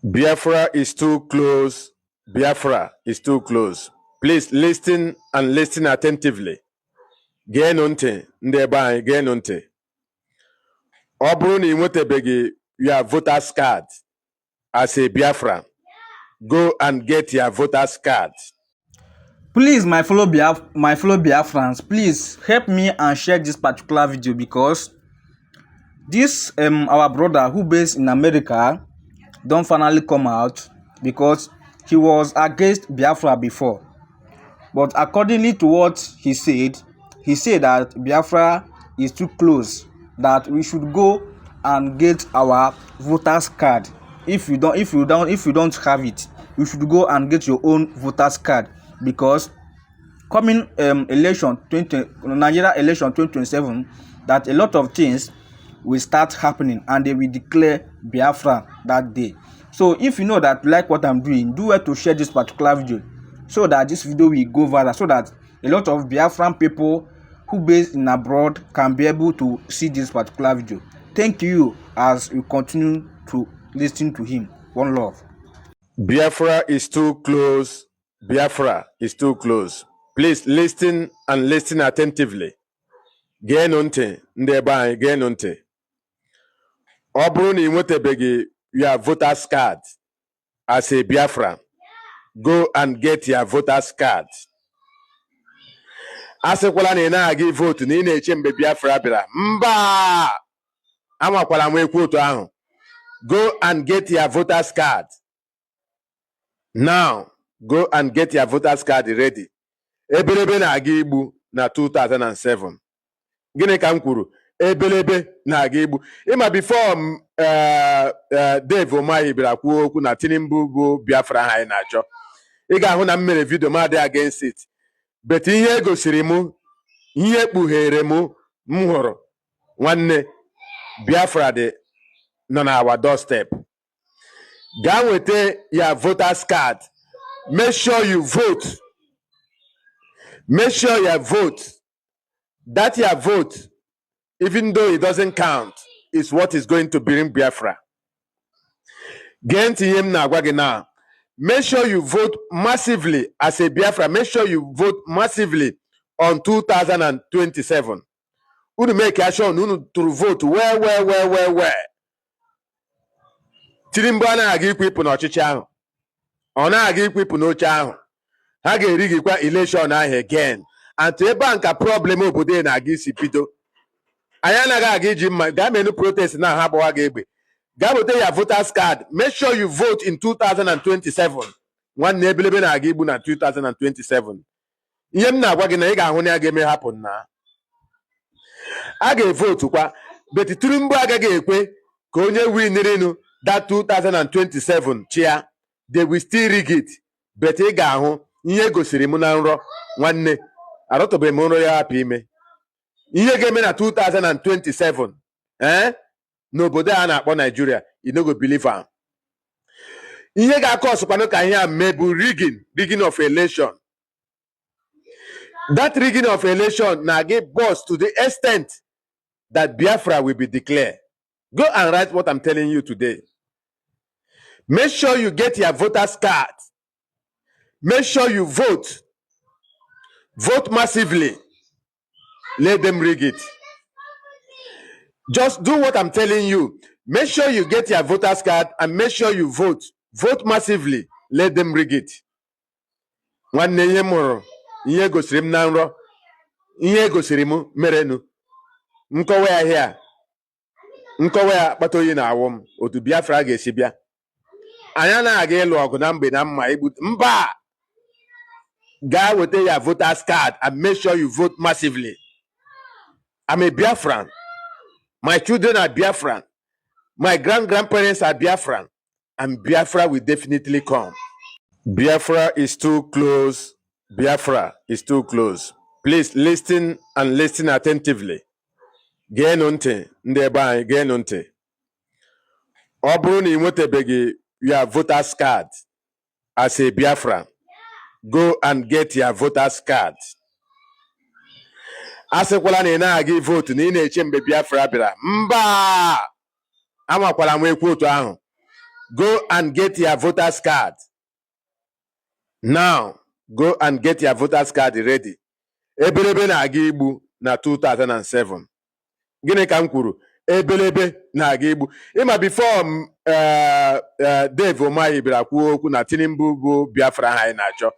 Biafra is too close. Biafra is too close. Please listen and listen attentively. Geenụ ntị, ndị ebe anyị, geenụ ntị. Ọ bụrụ na ị nwetabeghị your voters card as a Biafran, go and get your voters card. Please, my fellow Biafrans, please help me and share this particular video because this our brother who based in America don finally come out, because he was against Biafra before. But accordingly to what he said that Biafra is too close, that we should go and get our voters card. If you don't have it, you should go and get your own voters card, because coming election 20, Nigeria election 2027, that a lot of things will start happening and they will declare Biafra that day. So if you know that you like what I'm doing, do well to share this particular video so that this video will go viral, so that a lot of Biafran people who based in abroad can be able to see this particular video. Thank you as you continue to listen to him. One love. Biafra is too close. Biafra is too close. Please listen and listen attentively. Geenụ ntị, ndị ebe anyị, geenụ ntị. Ọ bụrụ na ị nwetabeghị your voters card as a Biafran, go and get your voters card. A sịkwala na ị na-aga vote na ị na-eche mgbe Biafra bịara. Mba! Amakwala m ekwu otu ahụ. Go and get your voters card. Now, go and get your voters card ready. Ebelebe na-aga igbu na 2007. Gịnị ka m kwuru? Ebelebe na-aga igbu. Ịma before m Dave Umahi bịara kwuo okwu na Tinubu bụ Biafra ahụ anyị na-achọ. Ị ga-ahụ na m mere video m adịghị against it. But ihe e gosiri m, ihe kpughere m, m hụrụ, nwanne, Biafra dị nọ na our doorstep. Gaa nweta ya voters card. Make sure you vote. Make sure you vote. That your vote, even though it doesn't count, is what is going to bring Biafra. Gee ntị ihe m na-agwa gị now. Make sure you vote massively as a Biafra. Make sure you vote massively on 2027. Unu make sure na unu tụrụ vote well, well, well, well, well. Tinubu anaghị aga ikwipụ n'ọchịchị ahụ. Ọ na-aga ikwipụ n'oche ahụ. Ha ga-erigikwa election ahụ again. And to ebe a nka problem obodo na-aga isi bido. Anyị anaghị aga iji mma gaa menu protest na ha gbawa gị egbe. Gaa weta ya voters card. Make sure you vote in 2027. Nwanne, ebelebe na-aga igbu na 2027. Ihe m na-agwa gị na ị ga-ahụ na ya ga-eme hapụ na a ga-evotu kwa, but Tinubu agaghị ekwe ka onye winirinu that 2027 chia. They will still rig it, but ị ga-ahụ ihe gosiri m na nrọ. Nwanne, arọtọbeghị m nrọ ya hapụ ime ihe ga-eme na 2027 n'obodo a na-akpọ Nigeria. You no go believe am. Ihe ga-akọ ọsụkwanụ ka ihe a mee bụ rigging of election. That rigging of election na-aga burst to the extent that Biafra will be declared. Go and write what I'm telling you today. Make sure you get your voters card. Make sure you vote. Vote massively. Let them rig it. Just do what I'm telling you. Make sure you get your voters card and make sure you vote. Vote massively. Let them rig it. Nwanne, ihe m hụrụ, ihe gosiri m na nrọ, ihe gosiri m merenụ, nkọwa ya here, nkọwa ya akpata oyi na awụ m otu Biafra ga-esi bịa. Anyị anaghị aga ịlụ ọgụ na mgbe na mma igbu mba. Gaa weta ya voters card and make sure you vote massively. I'm a Biafran. My children are Biafran. My grand grandparents are Biafran. And Biafra will definitely come. Biafra is too close. Biafra is too close. Please listen and listen attentively. Geenụ ntị, ndị ebe anyị, geenụ ntị. Ọ bụrụ na ị nwetabeghị your voters card as a Biafran, go and get your voters card. A sịkwala na ị na-aga vote na ị na-eche mgbe Biafra bịara. Mba! Amakwala m ekwu otu ahụ. Go and get your voters card. Now, go and get your voters card ready. Ebelebe na-aga igbu na 2007. Gịnị ka m kwuru? Ebelebe na-aga igbu. Ịma before m Dave Umahi bịara kwuo okwu na Tinubu bụ Biafra ha anyị na-achọ.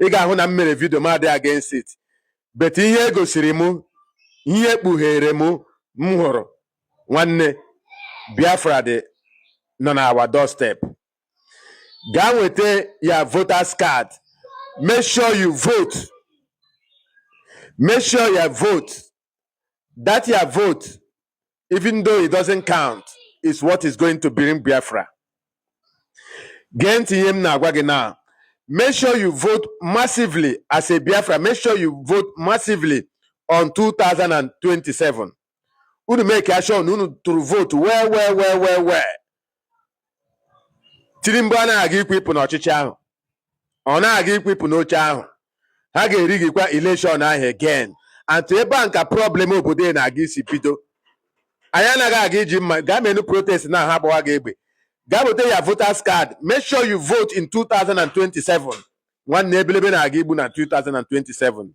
Ị ga-ahụ na m mere video m adịghị against it. But ihe gosiri mụ, ihe kpughere mụ, m hụrụ nwanne Biafra dị nọ na our doorstep. Gaa nweta ya voters card. Make sure you vote. Make sure you vote. That your vote, even though it doesn't count, is what is going to bring Biafra. Gee ntị ihe m na-agwa gị now. Make sure you vote massively as a Biafra. Make sure you vote massively on 2027. Unu make sure na unu tụrụ vote well, well, well, well, well. Tinubu anaghị aga ikwipụ n'ọchịchị ahụ. Ọ na-aga ikwipụ n'oche ahụ. Ha ga-erigikwa election ahụ again. And to ebe a nka problem obodo na-aga isi bido. Anyị anaghị aga iji mma gaa menu protest na ha gbawa gị egbe. Gaa weta ya voters card. Make sure you vote in 2027. Nwanne, ebelebe na-aga igbu na 2027.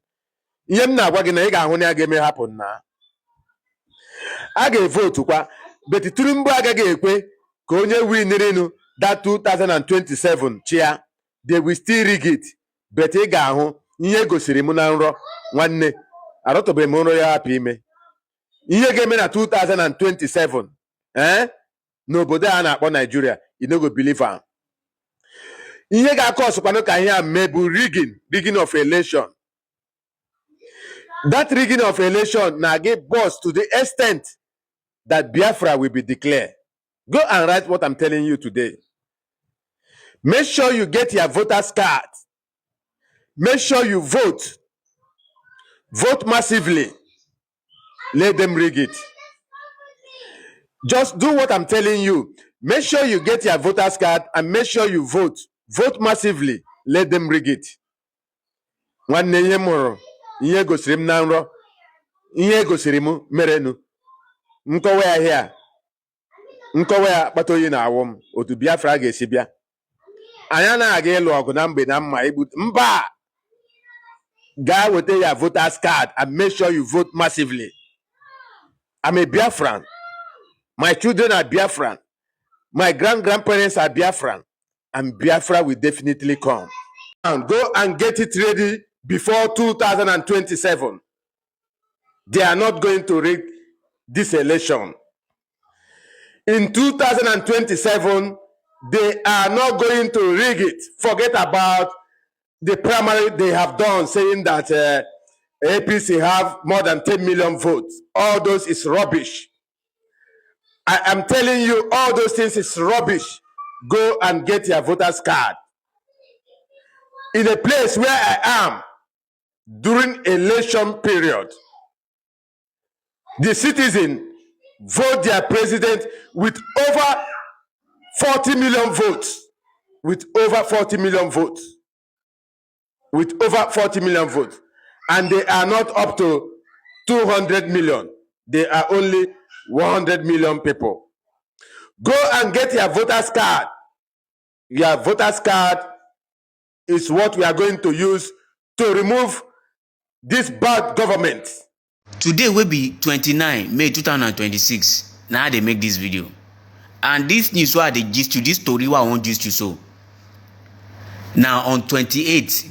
Ihe m na-agwa gị na ị ga-ahụ na ya ga-eme hapụ na a ga-evotu kwa, but Tinubu agaghị ekwe ka onye winirinu that 2027 chia. They will still rig it, but ị ga-ahụ ihe gosiri m na nrọ. Nwanne, arọtọbeghị m nrọ ya hapụ ime ihe ga-eme na 2027 n'obodo a na-akpọ Nigeria. You no go believe am. Ihe ga-akọ ọsụkwanụ ka ihe a mee bụ rigging of election. That rigging of election na-aga burst to the extent that Biafra will be declared. Go and write what I'm telling you today. Make sure you get your voters card. Make sure you vote. Vote massively. Let them rig it. Just do what I'm telling you. Make sure you get your voters card and make sure you vote. Vote massively. Let them rig it. Nwanne, ihe m hụrụ, ihe gosiri m na nrọ, ihe gosiri m merenu, nkọwa ya here, nkọwa ya akpata oyi na awụ m otu Biafra ga-esi bịa. Anyị anaghị aga ịlụ ọgụ na mgbe na mma igbu mba. Gaa weta ya voters card and make sure you vote massively. I'm a Biafran. My children are Biafran. My grand grandparents are Biafran. And Biafra will definitely come. And go and get it ready before 2027. They are not going to rig this election. In 2027, they are not going to rig it. Forget about the primary they have done, saying that APC have more than 10 million votes. All those is rubbish. I am telling you, all those things is rubbish. Go and get your voters card. In a place where I am, during election period, the citizen vote their president with over 40 million votes. With over 40 million votes. With over 40 million votes. And they are not up to 200 million. They are only 100 million people. Go and get your voters card. Your voters card is what we are going to use to remove this bad government. Today wey be 29 May 2026 na I dey make dis video, and dis news wey I dey gist you, dis tori wey I wan gist you so, na on 28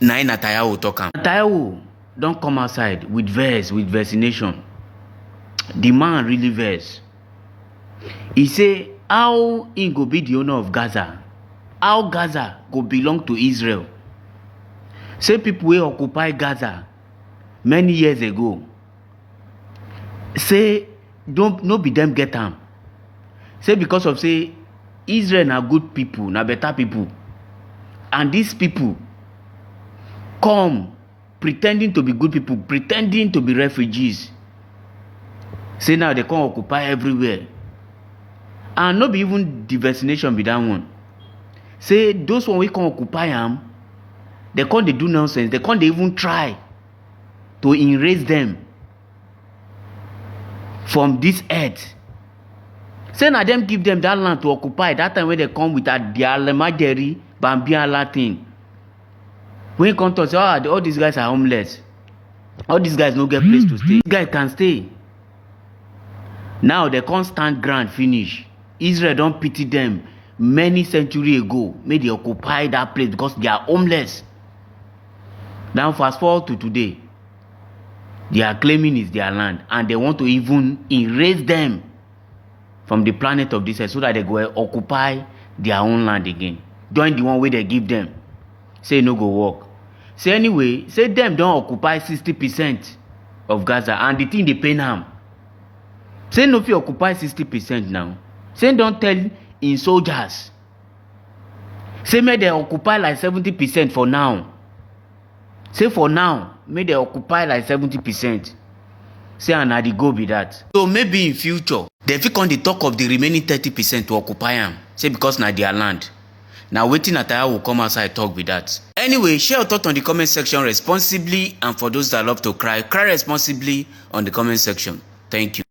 na im Netanyahu talk am. Netanyahu don come outside with vex, with vaccination. The man really vex. He say how im go be the owner of Gaza, how Gaza go belong to Israel? Say people wey occupy Gaza many years ago, say don't no be them get am. Say because of say Israel na good people, na better people, and these people come pretending to be good people, pretending to be refugees. Say now they come occupy everywhere, and no be even the vaccination be that one. Say those one wey come occupy am, they come dey do nonsense, they come dey even try to erase them from this earth. Say na dem give dem that land to occupy that time wey dem come with their Almajiri Bambiala thing. Wey come talk say, ah, all these guys are homeless. All these guys no get place to stay. These guys can stay. Now they come stand ground finish. Israel don pity them many century ago, make they occupy that place because they are homeless. Now fast forward to today, they are claiming it's their land and they want to even erase them from the planet of this earth so that they go occupy their own land again. Join the one wey they give them. Say no go work. Say anyway, say them don occupy 60% of Gaza and the thing dey pain am. Say no fit occupy 60% now. Say don tell im soldiers. Say make dem occupy like 70% for now. Say for now, make dem occupy like 70%. Say and na the goal be that. So maybe in future, dem fit come dey talk of the remaining 30% to occupy am. Say because na their land. Na wetin Netanyahu come outside talk be that. Anyway, share your thought on the comment section responsibly, and for those that love to cry, cry responsibly on the comment section. Thank you.